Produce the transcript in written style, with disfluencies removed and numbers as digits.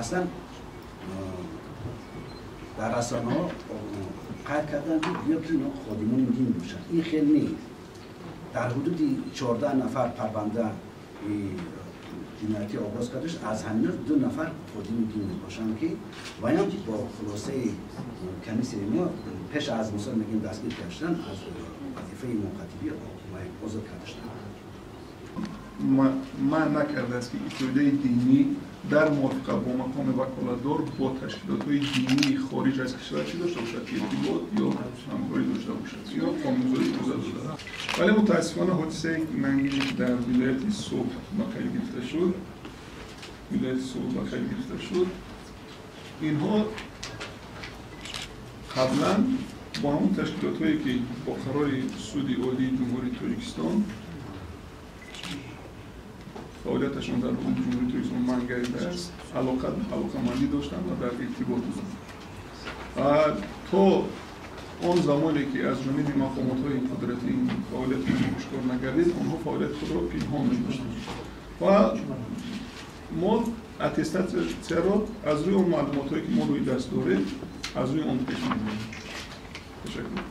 Аслан дар расонаҳо қайд карданд, ки гӯё ки инҳо ходимони дин бошанд. Ин хел нест. Дар ҳудуди 14 нафар парванда ҷиноятӣ оғоз карда шуд, аз ҳамино 2 нафар ходими дин мебошанд, ки ваям бо хулосаи комиссияи мо пеш аз мисол мегӯем дастгир карда шуданд, аз вазифаи имомхатибӣ озод карда шуданд. Манъ накардааст, ки иттиҳодияи динӣ дар мувофиқа бо мақоми ваколатдор бо ташкилотҳои динии хориҷ аз кишвар чӣ дошта бошад, иртибот ё ҳамкорӣ дошта бошад ё қонунгузорӣ иҷоза додааст. Вале мутаассифона ҳодисаи нангине, ки дар вилояти Суғд ба қайд гирифта шуд, вилояти Суғд ба қайд гирифта шуд, инҳо қаблан бо ҳамон ташкилотҳое, ки бо қарори Суди Олии Ҷумҳурии Тоҷикистон фаъолияташон дар ҳудуди Ҷумҳурии Тоҷикистон манъ гардидааст, алоқамандӣ доштанд ва дар иртибот буданд. Ва то он замоне, ки аз ҷониби мақомотҳои қудратӣ ин фаъолияти ошкор нагардид, онҳо фаъолияти худро пинҳон медоштанд. Ва мо аттестатсияро аз рӯи он маълумотҳое, ки мо рӯи даст дорем, аз рӯи он пеш мебарем. Ташаккур.